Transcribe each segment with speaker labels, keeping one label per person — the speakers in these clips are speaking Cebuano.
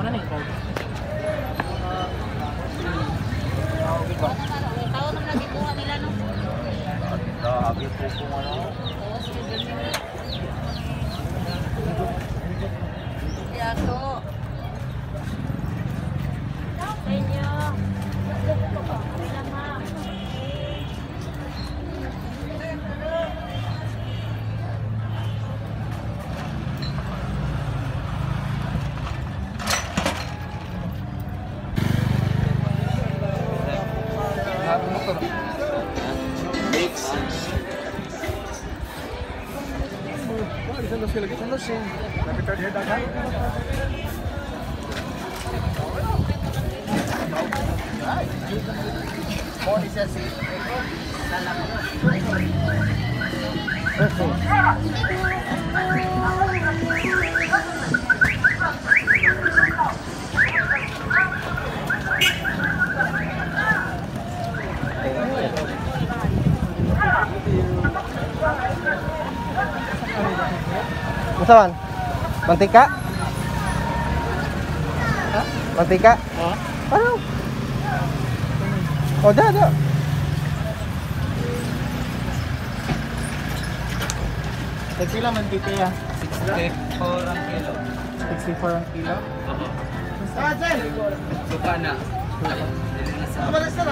Speaker 1: Na ni card.
Speaker 2: Tao naman nagikuha nila, no?
Speaker 3: Grabe po kung ano.
Speaker 2: Yato. Sa inyo.
Speaker 4: Unsa man? Mantika?
Speaker 1: Ha?
Speaker 4: Mantika?
Speaker 1: Oh.
Speaker 4: Ano? Oh, da, da.
Speaker 1: Tagpila man dito ya?
Speaker 3: 64 ang kilo.
Speaker 1: 64 ang kilo.
Speaker 3: Oo. Suka na. Dili na sa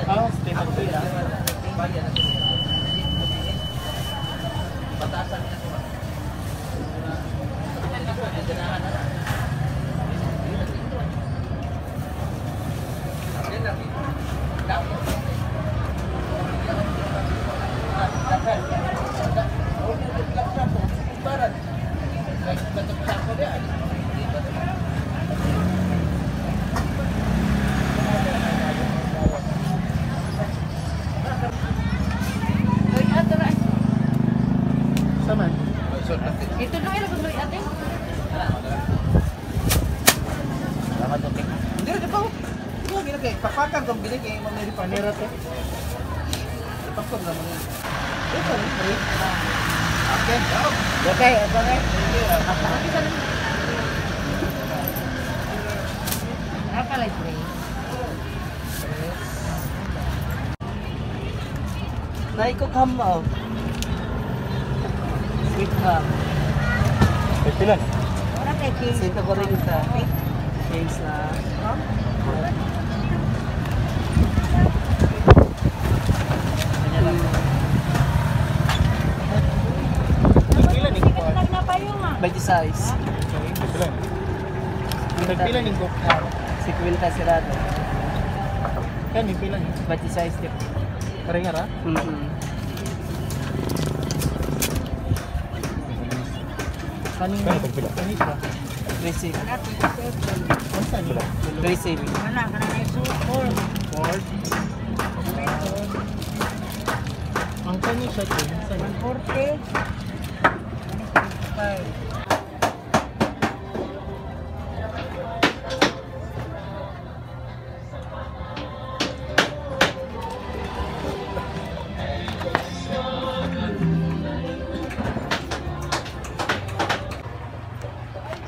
Speaker 1: Ah, stay magpila. Saman?
Speaker 2: Ito na ila gusto ate.
Speaker 4: Hindi rin pa. Hindi ginagay. Papakan kung binigay mo ni
Speaker 1: Panera to.
Speaker 4: Pakon ra man. Ito ni pre. Okay. Okay, okay.
Speaker 2: Nakalay pre.
Speaker 4: Naiko kam oh. Sweet ham.
Speaker 3: Pila?
Speaker 2: Ora kay kilo.
Speaker 4: 140. Kaysa
Speaker 1: Pila ni ko.
Speaker 4: 26.
Speaker 1: Nagpila ni ko.
Speaker 4: 50 sirado.
Speaker 1: Kani pila ni?
Speaker 4: 26 tip.
Speaker 1: Pareha ra? Kaning kani siya.
Speaker 4: Receive.
Speaker 1: Unsa ni?
Speaker 4: Receive.
Speaker 2: Wala kana na support.
Speaker 1: Four. Ang kani siya to. Unsa ni?
Speaker 2: 40. 25.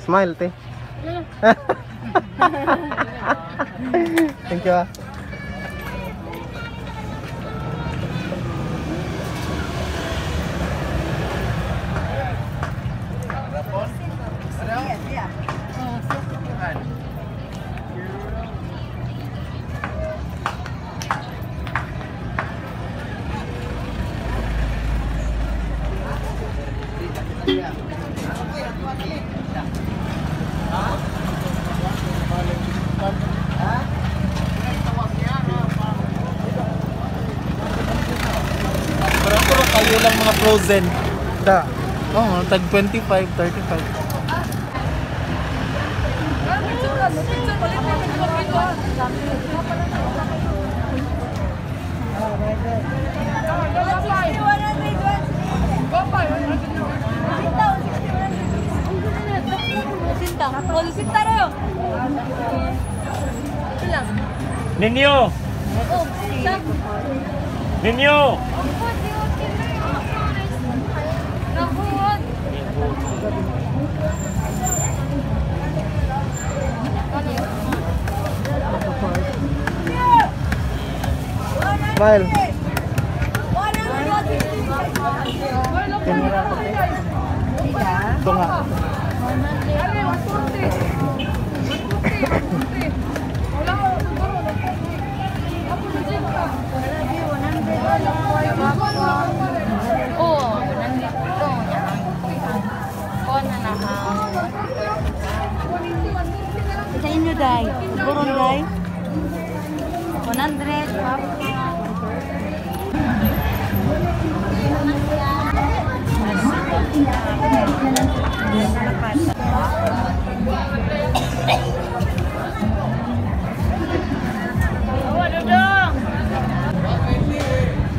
Speaker 1: Smile, te. Thank you, ah. Pero kayo lang mga frozen. Da. Oh, tag 25, 35.
Speaker 5: Ninyo! Ninyo!
Speaker 1: Smile. Ito nga.
Speaker 2: Oo, nandito. Ko na na. Sa inyo, Day. Buron, Day. 100.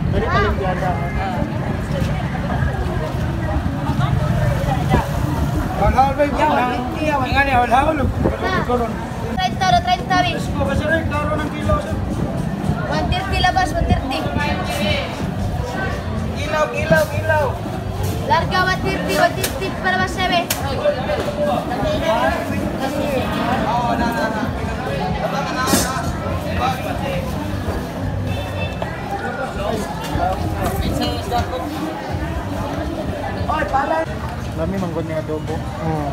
Speaker 1: Pwede palimpiada.
Speaker 2: Trenta, 30, 130 labas, 130.
Speaker 4: Ilaw, ilaw, ilaw.
Speaker 2: Larga, 130, 130 palabas 7.
Speaker 1: Lami manggod ni adobo. Oo.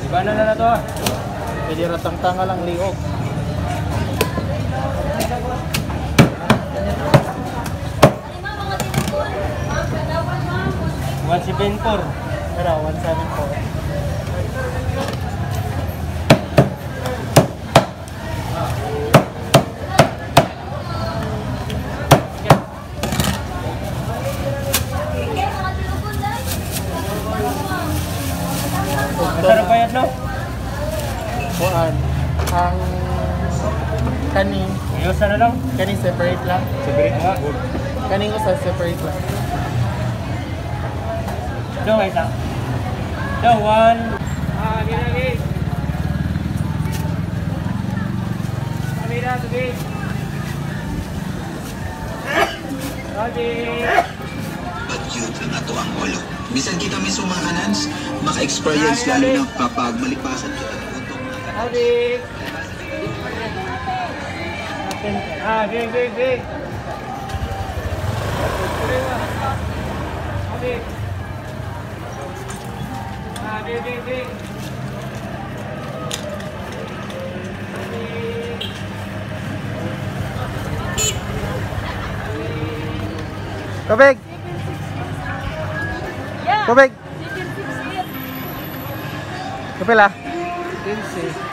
Speaker 3: Iba na na to.
Speaker 1: Pwede ratang tanga lang liog.
Speaker 3: One 74.
Speaker 1: Pero 174.
Speaker 3: Masarap bayad no?
Speaker 1: Kuan. Ang kani,
Speaker 3: Iyosa na lang.
Speaker 1: kani separate lang.
Speaker 3: Separate nga.
Speaker 1: Kani usa separate lang.
Speaker 3: Dong isa. Dong one. Ah, gina gina. Amira tubig. Ready.
Speaker 6: But cute ang ato ang ulo. Bisan kita mismo mga kanans, maka-experience lalo na kapag malipasan kita ng utok mga kanans.
Speaker 3: Ready. Ah, big, big, big. Ready. Ah, big, big, big.
Speaker 1: Tubig. Tubig. Kapila. 15.